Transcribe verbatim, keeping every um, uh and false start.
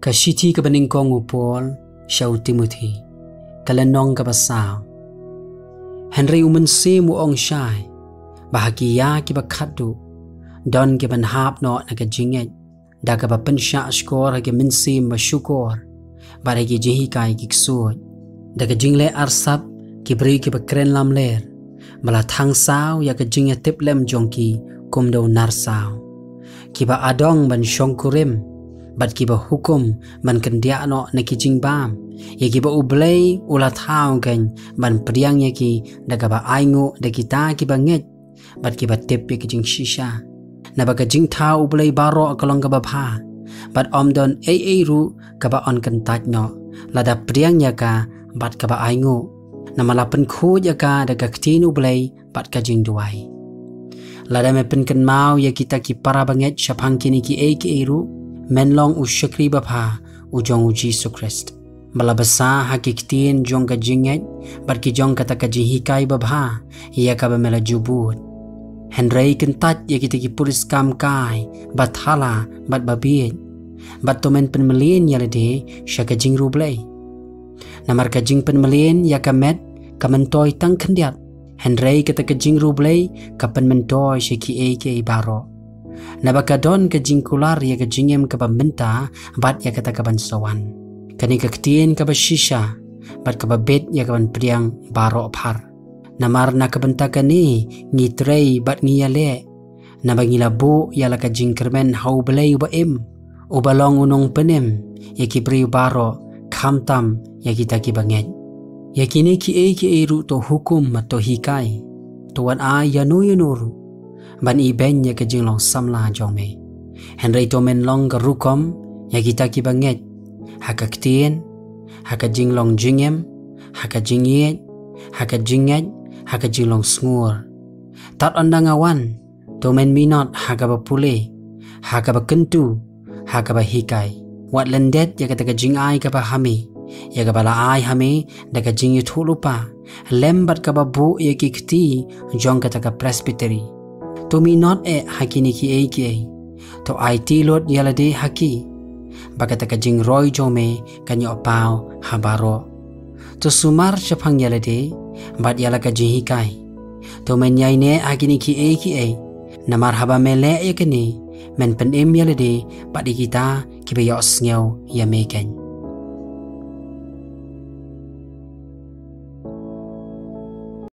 Ka shithi kaba nyngkong u Paul sha u Timothi, ka lynnong kaba saw. Hynrei u Mynsiem u ong shai ba ha ki ïa kiba khatduh don ki ban hap noh na ka jingngeit, da kaba pynshah shkor ha ki mynsiem ba shukor bad ha ki jinghikai ki ksuid, da ka jingleh arsap ki briew kiba kren lamler, ba la thang saw ïa ka jingïatiplem jong ki kum da u nar saw, kiba adong ban shongkurim, bad kiba hukum ban kyndiah noh na ki jingbam, ïa kiba U Blei u la thaw keiñ ban pdiang ïa ki da kaba ainguh da kita kiba ngeit bad kiba tip ïa ki jingshisha. Naba ka jingthaw U Blei baroh ka long kaba bha, bad ym don ei ei ruh kaba yn kyntait noh, lada pdiang ïa ka bad kaba ainguh. Namar la pynkhuid ïa ka da ka ktien U Blei bad ka jingduwai. Lada me pynkynmaw ïa kita ki para bangeit shaphang kine kiei kiei ruh, men long u shakri babha u jong U Jisu Khrist, ba la bsa ha ki ktien jong ka jingngeit bad ki jong kata ka jinghikai babha ïa kaba me la ju bud. Hynrei kyntait ïa kita ki puriskam kai ba thala bad ba bieit, bad to men pynmlien ïa lade sha ka jingriewblei. Namar ka jingpynmlien ïa ka met ka myntoi tang khyndiat, hynrei kata ka jingriewblei ka pynmyntoi sha kiei kiei baroh. Naba ka don ka jingkular ïa ka jingim kaba mynta bad ïa kata kaban sa wan. Kane ka ktien kaba shisha bad kaba bit ïa kaban pdiang baroh phar. Namar na ka bynta kane ngi trei bad ngi ïaleh, naba ngi la buh ïa la ka jingkyrmen ha U Blei uba im, uba long u nongpynim ïa ki briew baroh, khamtam ïa kita kiba ngeit. Ïa kine kiei kiei ruh to hukum bad to hikai, to wat ai ïano ïano ruh ban ibeiñ ïa ka jinglong samla jong me. Hynrei to men long ka rukom ïa kita kiba ngeit, ha ka ktien, ha ka jinglong jingim, ha ka jingïeit, ha ka jingngeit, ha ka jinglong sngur. Tad ynda nga wan, to men minot ha kaba pule, ha kaba kyntu, ha kaba hikai. Wat lyndet ïa kata ka jingai kaba ha me, ïa kaba la ai ha me da ka jingïathuh lypa, lem bad kaba buh ïa ki kti jong kata ka presbytery. To minot eh ha kine kiei kiei, to aiti lut ïa lade ha ki, ba kata ka jingroi jong me kan ïoh paw ha baroh. To sumar shaphang ïa lade bad ïa la ka jinghikai. To men ïaineh ha kine kiei kiei, namar haba me leh ïa kane, men pynim ïa lade bad ïa kita kiba ïohsngew ïa me keiñ.